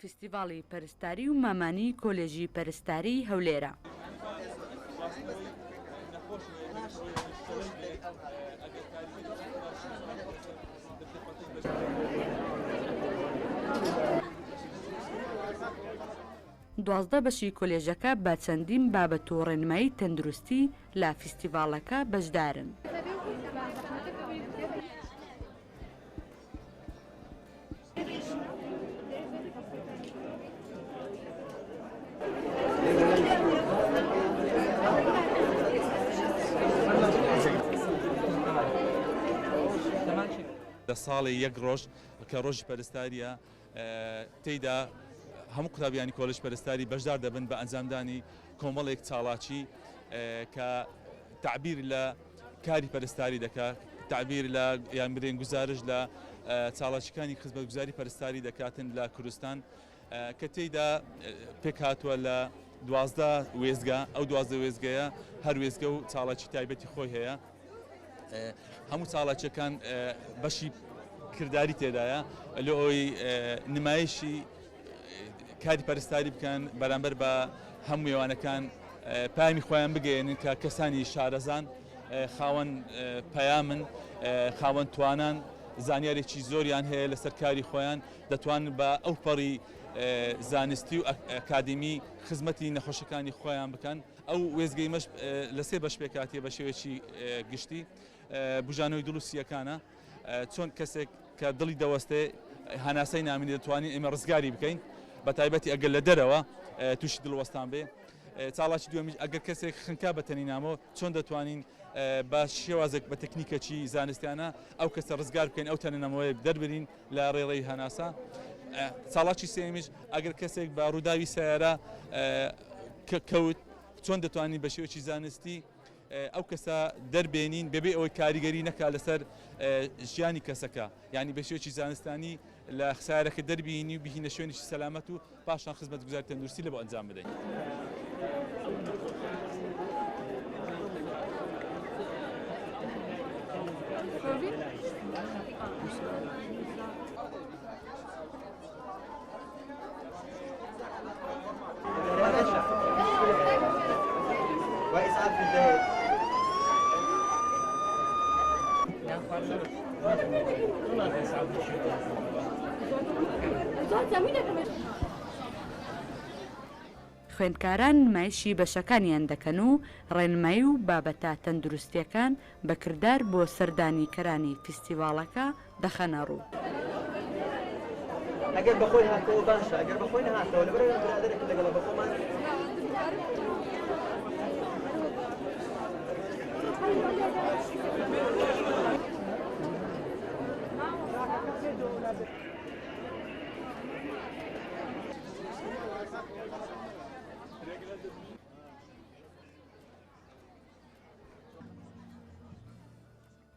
فیستیڤاڵی پەرستاری و مامانی کۆلێژی پەرستاریی هەولێرە. 12 بەشی کۆلێژەکە بە چەندین بابەت و ڕێنمایی تەندروستی لە فیستیڤاڵەکە بەشدارن. لە ساڵێ یەک ڕۆژ کە ڕۆژی پەرستاریە تێیدا هەموو قوتابیانی کۆلێژ پەرستاری بەشدار دەبن بە ئەنجامدانی کۆمەڵێک چاڵاکی کە تەعبیر لە کاری پەرستاری دەکات، تەعبیر لە یان برێن گوزارش لە چاڵاکیەکانی خزمەتگوزاری پەرستاری دەکاتن لە کوردستان کە تێیدا پێکهاتووە لە 12 وێستگە، ئەو 12 وێستگەیە هەر وێستگە و چاڵاکی تایبەتی خۆی هەیە. هەموو چاڵاکیەکان بەشی کرداری تێدایە لۆ ئەوەی نمایشی کاری پەرستاری بکەن بەرامبەر بە هەموو میوانەکان پامی خۆیان بگەێنن کە کەسانی شارەزان خاوەن پەیامن خاوەن توانان زانیارێکی زۆریان هەیە لەسەر کاری خۆیان دەتوانن بە ئەو پەڕی زانستی و ئەکادیمی خزمەتی نەخۆشەکانی خۆیان بکەن. ئەو وێستگەی مەش لە سێ بەش پێکهاتیە بە شێوەیەکی گشتی بژانەوەی دڵ و سییەکانە چۆن کەسێک کە دڵی دەوەستێ هەناسەی نامینێ دەتوانین ئێمە ڕزگاری بکەین بە تایبەتی ئەگەر لە دەرەوە تووشی دڵوەستان بێ چاڵاکی دووەمیش ئەگەر کەسێک خنکا بە تەنی نامۆ چۆن دەتوانین بە شێوازێک بە تەکنیکەکی زانستیانە ئەو کەسە ڕزگار بکەین ئەو تەنە نامۆیە دەربرین لە ڕێڕەوی هەناسە. چاڵاکی سێیەمیش ئەگەر کەسێک بە ڕووداوی سەیارە کەوت چۆن دەتوانین بە شێوەیەکی زانستی ئەو کەسە دەربێنین بەبێ ئەوەی کاریگەری نەکا لەسەر ژیانی کەسەکە یعنی بە شێوەیەکی زانستانی لە سەیارەکە دەربینی و بهینە شوێنێکی سەلامەت و پاشان خزمەتگوزاری تەندروستی لە بۆ ئەنجام بدەین. خوێندکاران نمایشی بەشەکانیان دەکەن و ڕێنمایی و بابەتە تەندروستییەکان بە کردار بۆ سەردانیکەرانی فیستیڤاڵەکە دەخەنە ڕوو. ئەگەر بەخۆی هاتەوە باشە ئەگەر بەخۆی نەهاتەوە لەبەر برادەرێکم لەگەڵە بەخۆمان.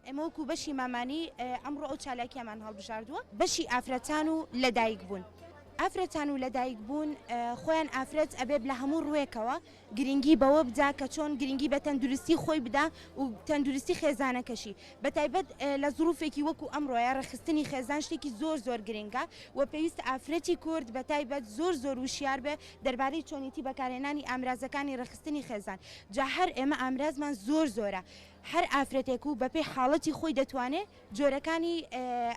ئێمە وەکو بەشی مامانی ئەمڕۆ ئەو چالاکیەمان هەڵبژاردووە بەشی ئافرەتان و لەدایک بوون. ئافرەتان و لەدایک بوون خۆیان ئافرەت ئەبێت لە هەموو ڕووێکەوە گرنگی بەوە بدا کە چۆن گرنگی بە تەندروستی خۆی بدا و تەندروستی خێزانەکەشی بە تایبەت لە زروفێکی وەکو ئەمڕۆیە ڕێکخستنی خێزان شتێکی زۆر زۆر گرنگە و پێویستە ئافرەتی کورد بە تایبەت زۆر زۆر وشیار بێ دەربارەی چۆنیتی بەکارهێنانی ئامرازەکانی ڕێکخستنی خێزان جا هەر ئێمە ئامرازمان زۆر زۆرە هەر ئافرەتێک و بەپێی حاڵەتی خۆی دەتوانێ جۆرەکانی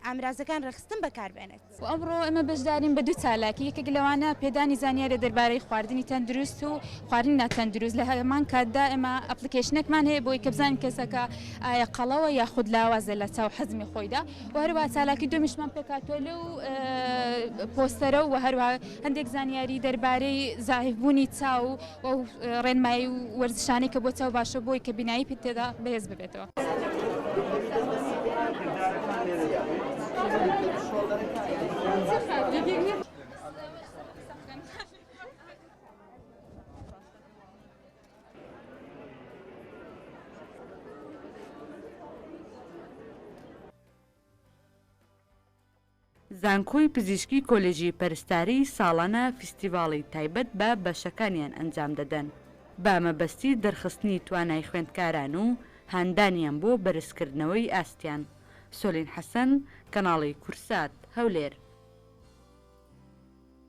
ئامرازەکان ڕێکخستن بەکاربێنێت. و ئەمڕۆ ئێمە بەشدارین بە دوو چالاکی، یەکێک لەوانە پێدانی زانیاریە دەربارەی خواردنی تەندروست و خواردنی ناتەندروست، لە هەمان کاتدا ئێمە application ێکمان هەیە بۆی کە بزانین کەسەکە ئایا قەڵەوە یاخود لاوازە لە چاو حەجمی خۆیدا و هەروەها چالاکی دووەمیشمان پێکهاتووە لەو پۆستەرە و هەروەها هەندێک زانیاری دەربارەی زەعیفبوونی چاو و ئەو ڕێنمایی و وەرزشانەی کە بۆ چاو باشە بۆی کە بینایی پێ تێدا بەهێز ببێتەوە. زانکۆی پزیشکی کۆلێژی پەرستاری ساڵانە فیستیڤاڵی تایبەت بە بەشەکانیان ئەنجام دەدەن بە مەبەستی دەرخستنی توانای خوێندکاران و هاندانیان بۆ بەرزکردنەوەی ئاستیان. سۆلین حەسەن، کەناڵی کورسات، هەولێر.